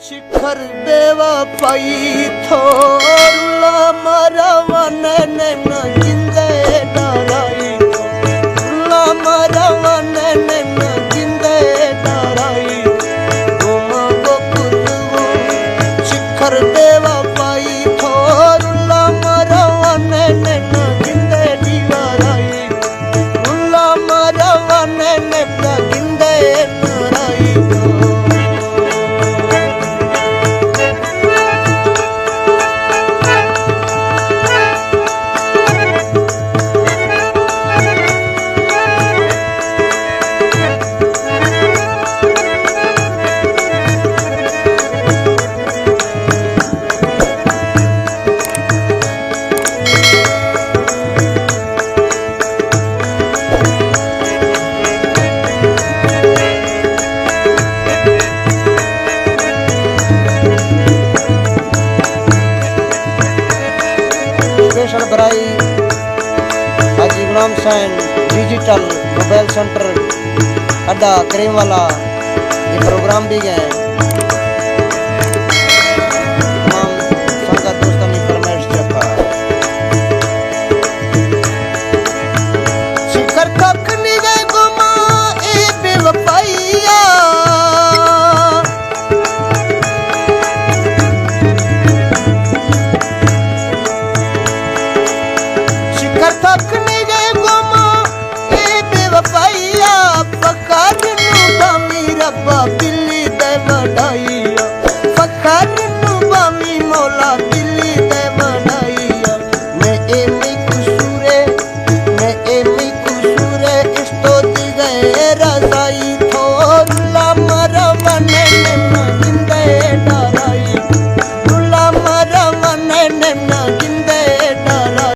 شکر بے وفائی تھور لا مارا ون نے نہ گندے ڈارائی، لا مارا ون نے نہ گندے ڈارائی، گما گو کلو۔ شکر بے وفائی تھور لا مارا ون نے نہ گندے ڈیوارائی۔ اللہ مارا وانے نے پرا گندے نارائی۔ اسپیشل برائی حاجی غلام حسین ڈیجیٹل موبائل سینٹر اڈا کریم والا یہ پروگرام بھی گئے۔